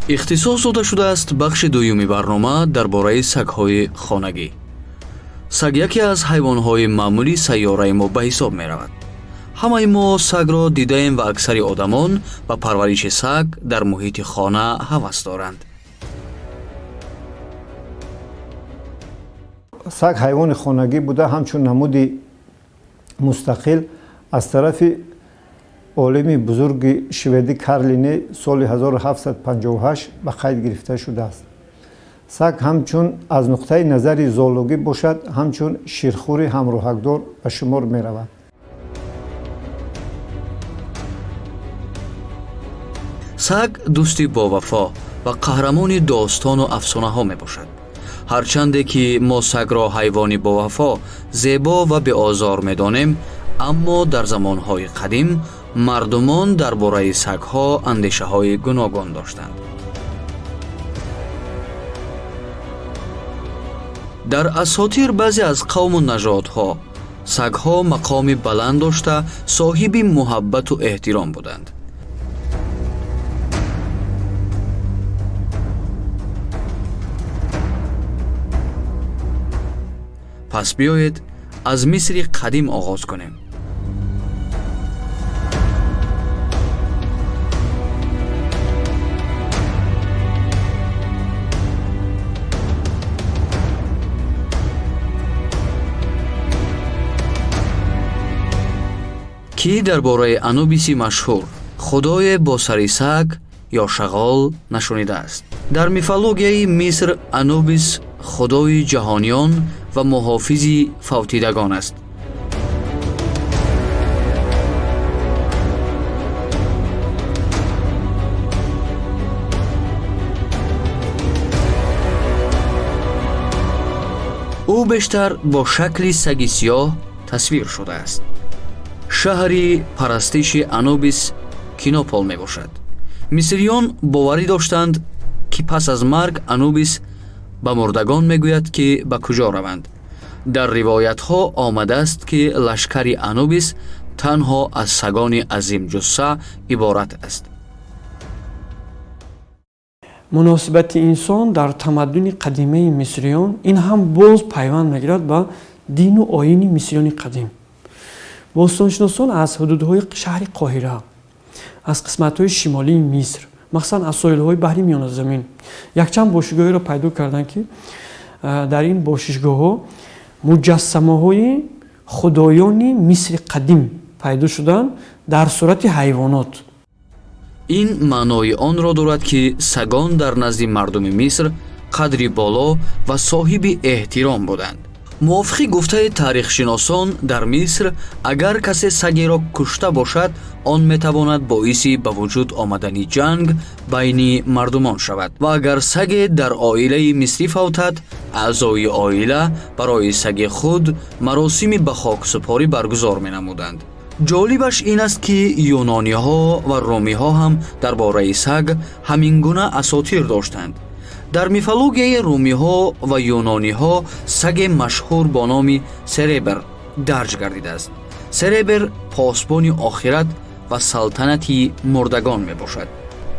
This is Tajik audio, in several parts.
Ихтисос дода шудааст бахши дуюми барнома дар бораи сагҳои хонагӣ. Саг яке аз ҳайвонҳои маъмули сайёраи мо ба ҳисоб меравад. Ҳамаи мо сагро дидаем ва аксари одамон ба парвариши саг дар муҳити хона ҳавас доранд. Саг ҳайвони хонагӣ буда, ҳамчун намуди мустақил аз тарафи олими бузурги шведӣ Карл Линне соли 1758 ба қайд гирифта шудааст. Саг ҳамчун аз нуқтаи назари зоологӣ бошад, ҳамчун ширхӯри ҳамроҳакдор ба шумор меравад. Саг дӯсти бовафо ва қаҳрамони достону афсонаҳо мебошад. Ҳарчанде ки мо сагро ҳайвони бовафо, зебо ва беозор медонем, аммо дар замонҳои қадим мардумон дар бораи сагҳо андешаҳои гуногун доштанд. Дар асотир баъзе аз қавму нажодҳо сагҳо мақоми баланд дошта, соҳиби муҳаббату эҳтиром буданд. Пас биёед аз Мисри қадим оғоз кунем. Кӣ дар бораи Анубиси машҳур, худое бо сари саг ё шағол, нашунидааст? Дар мифологияи Миср Анубис худои ҷаҳониён ва муҳофизи фавтидагон аст. Ӯ бештар бо шакли саги сиёҳ тасвир шудааст. Шаҳри парастиши Анубис Кинопол мебошад. Мисриён боварӣ доштанд, ки пас аз марг Анубис ба мурдагон мегӯяд, ки ба куҷо раванд. Дар ривоятҳо омадааст, ки лашкари Анубис танҳо аз сагони азимҷусса иборат аст. Муносибати инсон дар тамаддуни қадимаи мисриён ин ҳам боз пайванд мегирад ба дину оини мисриёни қадим. Бостоншиносон аз ҳудудҳои шаҳри Қоҳира, аз қисматҳои шимолии Миср, махсусан аз соҳилҳои баҳри Миёназамин якчанд бошишгоҳеро пайдо карданд, ки дар ин бошишгоҳҳо муҷассамаҳои худоёни Мисри қадим пайдо шуданд дар сурати ҳайвонот. Ин маънои онро дорад, ки сагон дар назди мардуми Миср қадри боло ва соҳиби эҳтиром буданд. Мувофиқи гуфтаи таърихшиносон, дар Миср агар касе сагеро кушта бошад, он метавонад боиси ба вуҷуд омадани ҷанг байни мардумон шавад ва агар саге дар оилаи мисрӣ фавтад, аъзои оила барои саги худ маросими ба хоксупорӣ баргузор менамуданд. Ҷолибаш ин аст, ки юнониҳо ва румиҳо ҳам дар бораи саг ҳамин гуна асотир доштанд. Дар мифологияи румиҳо ва юнониҳо саге машҳур бо номи Серебер дарҷ гардидааст. Серебер посбони охират ва салтанати мурдагон мебошад.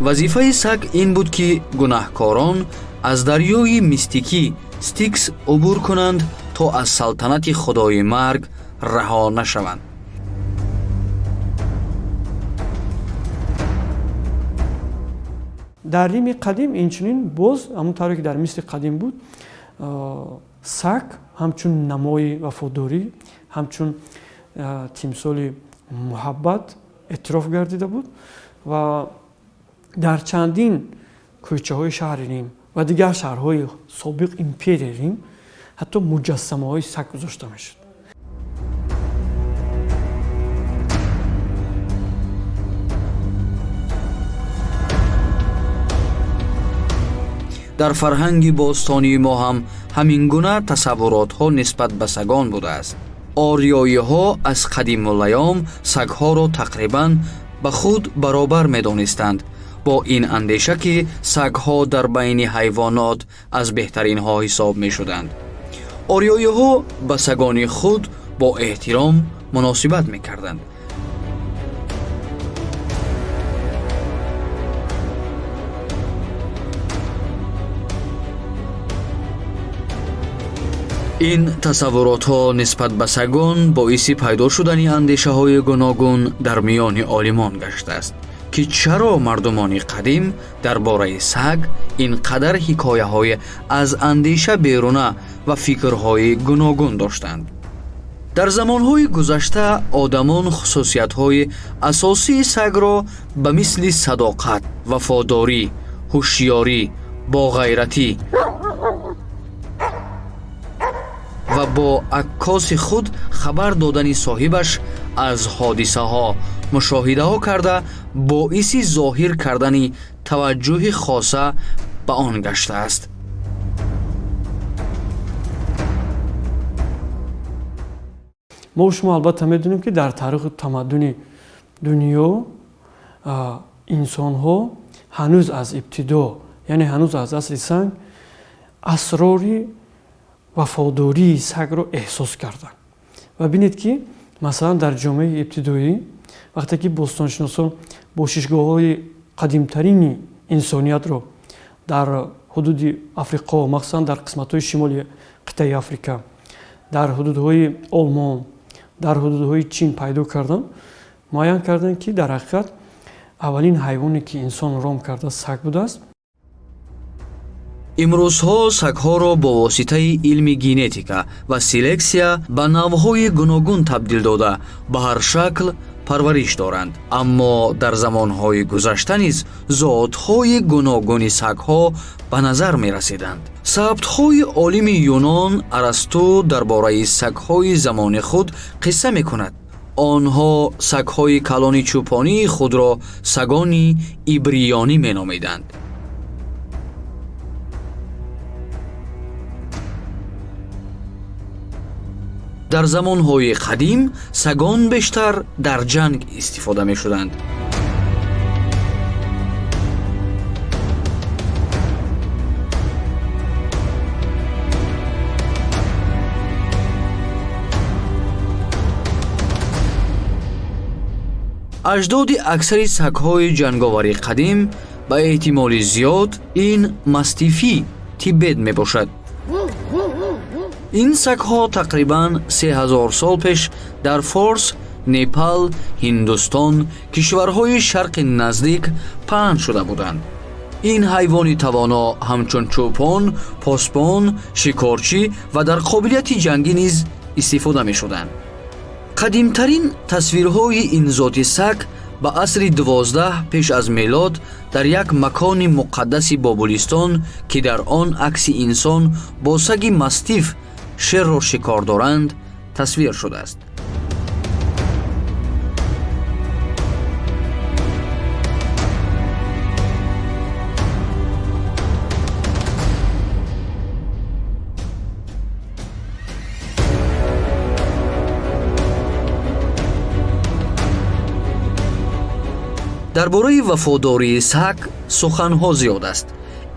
Вазифаи саг ин буд, ки гунаҳкорон аз дарёи мистикӣ Стикс убур кунанд, то аз салтанати худои марг раҳо нашаванд. Дар Рими қадим инчунин боз ҳамон тавре ки дар Мисри қадим буд, саг ҳамчун намои вафодорӣ, ҳамчун тимсоли муҳаббат эътироф гардида буд ва дар чандин кӯчаҳои шаҳри Рим ва дигар шаҳрҳои собиқ империяи Рим ҳатто муҷассамаҳои саг гузошта мешуд. Дар фарҳанги бостонии мо ҳам ҳамин гуна тасаввуротҳо нисбат ба сагон будааст. Ориёиҳо аз қадимулайём сагҳоро тақрибан ба худ баробар медонистанд, бо ин андеша, ки сагҳо дар байни ҳайвонот аз беҳтаринҳо ҳисоб мешуданд. Ориёиҳо ба сагони худ бо эҳтиром муносибат мекарданд. Ин тасаввуротҳо нисбат ба сагон боиси пайдо шудани андешаҳои гуногун дар миёни олимон гаштааст, ки чаро мардумони қадим дар бораи саг ин қадар ҳикояҳои аз андеша беруна ва фикрҳои гуногун доштанд. Дар замонҳои гузашта одамон хусусиятҳои асосии сагро ба мисли садоқат, вафодорӣ, ҳушёрӣ, боғайратӣ ва бо аккоси худ хабар додани соҳибаш аз ҳодисаҳо мушоҳидаҳо карда боиси зоҳир кардани таваҷҷӯҳи хоса ба он гаштааст. Мо шумо албатта медонем, ки дар таърихи тамаддуни дунё инсонҳо ҳанӯз аз ибтидо, яъне ҳанӯз аз асри санг, асрори вафодории сагро эҳсос карданд. Ва бинед, ки масалан дар ҷомеаи ибтидоӣ вақте ки бостоншиносон бошишгоҳҳои қадимтарини инсониятро дар ҳудуди Африқо, махсусан дар қисматҳои шимоли қитъаи Африка, дар ҳудудҳои Олмон, дар ҳудудҳои Чин пайдо карданд, муайян карданд, ки дар ҳақиқат аввалин ҳайвоне, ки инсон ром карда, саг будааст. Имрӯзҳо сагҳоро бо воситаи илми генетика ва селексия ба навъҳои гуногун табдил дода, ба ҳар шакл парвариш доранд. Аммо дар замонҳои гузашта низ зотҳои гуногуни сагҳо ба назар мерасиданд. Сабтҳои олими Юнон Арасту дар бораи сагҳои замони худ қисса мекунад. Онҳо сагҳои калони чӯпонии худро сагони ибриёнӣ меномиданд. Дар замонҳои қадим сагон бештар дар ҷанг истифода мешуданд. Аҷдоди аксари сагҳои ҷанговари қадим ба эҳтимоли зиёд ин мастифи Тибет мебошад. Ин сагҳо тақрибан 3000 сол пеш дар Форс, Непал, Ҳиндустон, кишварҳои Шарқи Наздик паҳн шуда буданд. Ин ҳайвони тавоно ҳамчун чӯпон, посбон, шикорчӣ ва дар қобилияти ҷангӣ низ истифода мешуданд. Қадимтарин тасвирҳои ин зоти саг ба асри 12 пеш аз мелод дар як макони муқаддаси Бобулистон, ки дар он акси инсон бо саги мастиф шерро шикор доранд, тасвир шудааст. Дар бораи вафодории саг суханҳо зиёд аст.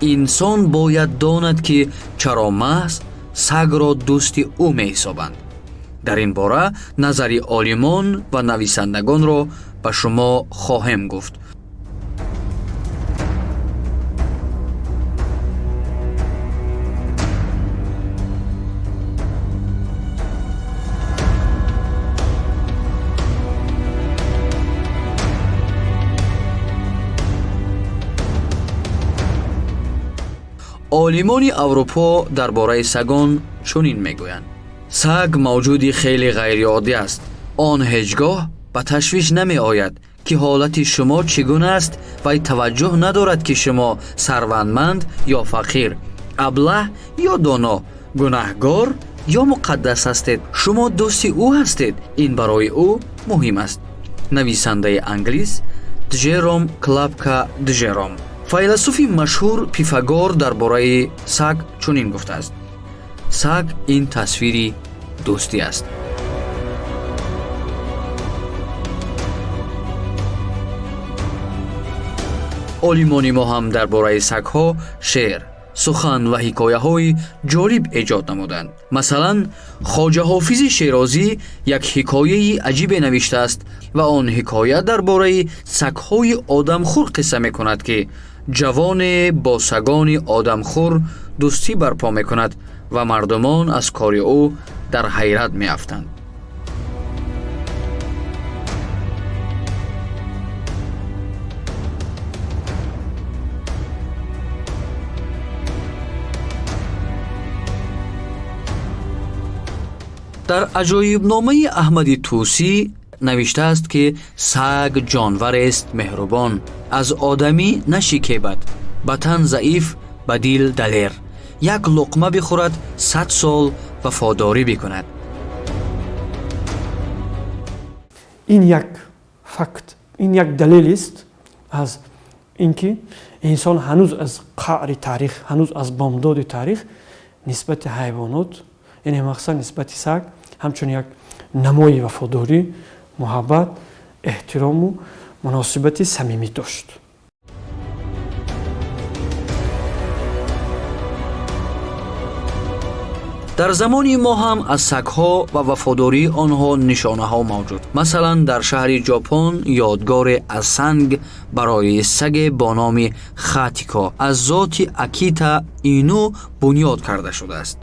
Инсон бояд донад, ки чаро маҳз сагро дӯсти ӯ меҳисобанд. Дар ин бора назари олимон ва нависандагонро ба шумо хоҳем гуфт. Олимони Аврупо дар бораи сагон чунин мегӯянд: саг мавҷуди хеле ғайриоддӣ аст. Он ҳеҷ гоҳ ба ташвиш намеояд, ки ҳолати шумо чӣ гуна аст, вай таваҷҷӯҳ надорад, ки шумо сарватманд ё фақир, аблаҳ ё доно, гунаҳгор ё муқаддас ҳастед. Шумо дӯсти ӯ ҳастед, ин барои ӯ муҳим аст. Нависандаи англис Ҷером Клапка Джером. Файласуфи машҳур Пифагор дар бораи саг чунин гуфтааст: саг ин тасвири дӯстӣ аст. Олимони мо ҳам дар бораи сагҳо шеър, сухан ва ҳикояҳои ҷолиб эҷод намуданд. Масалан, Хоҷа Ҳофизи Шерозӣ як ҳикояи аҷибе навиштааст ва он ҳикоя дар бораи сагҳои одамхӯр қисса мекунад, ки ҷавоне бо сагони одамхӯр дӯстӣ барпо мекунад Ва мардумон аз кори ӯ дар ҳайрат меафтанд. Дар аҷоибномаи Аҳмади Тӯсӣ навиштааст, ки саг ҷонварест меҳрубон, аз одамӣ нашикебад, ба тан заиф, ба дил далер, як луқма бихӯрад, 100 сол вафодорӣ бикунад. Ин як факт, ин як далелист аз ин ки инсон ҳанӯз аз қаъри таърих, ҳанӯз аз бомдоди таърих нисбати ҳайвонот, яъне махсусан нисбати саг, ҳамчун як намои вафодорӣ, муҳаббат, эҳтирому муносибати самимӣ дошт. Дар замони мо ҳам аз сагҳо ва вафодории онҳо нишонаҳо мавҷуд. Масалан, дар шаҳри Ҷопон ёдгоре аз санг барои саге бо номи Хатико аз зоти Акита Ину бунёд карда шудааст.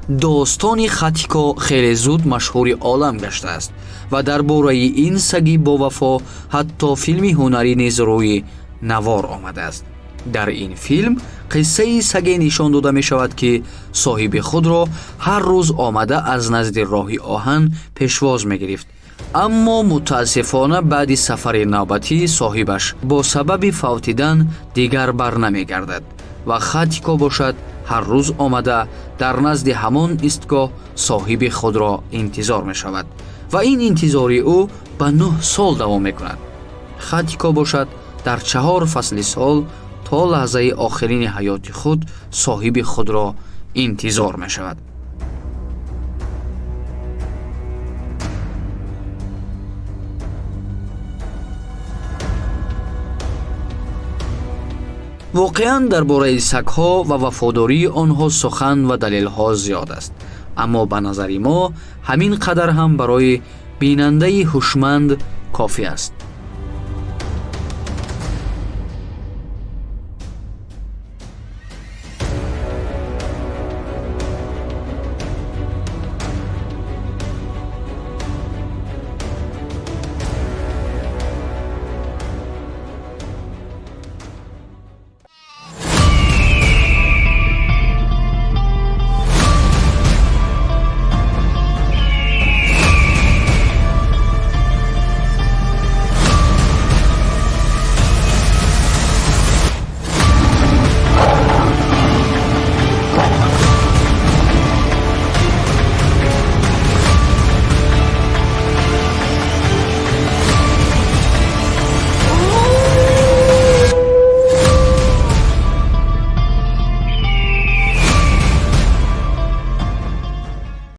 Достони Хатико хеле зуд машҳури олам гаштааст ва дар бораи ин саги бовафо ҳатто филми ҳунарӣ низ рӯи навор омадааст. Дар ин филм қиссаи саге нишон дода мешавад, ки соҳиби худро ҳар рӯз омада аз назди роҳи оҳан пешвоз мегирифт. Аммо мутаассифона баъди сафари навбатӣ соҳибаш бо сабаби фавтидан дигар бар намегардад ва Хатико бошад ҳар рӯз омада дар назди ҳамон истгоҳ соҳиби худро интизор мешавад ва ин интизори ӯ ба 9 сол давом мекунад. Хатико бошад дар 4 фасли сол то лаҳзаи охирини ҳаёти худ соҳиби худро интизор мешавад. Воқеан дар бораи сагҳо ва вафодории онҳо сухан ва далелҳо зиёд аст, аммо ба назари мо ҳамин қадар ҳам барои бинандаи ҳушманд кофӣ аст.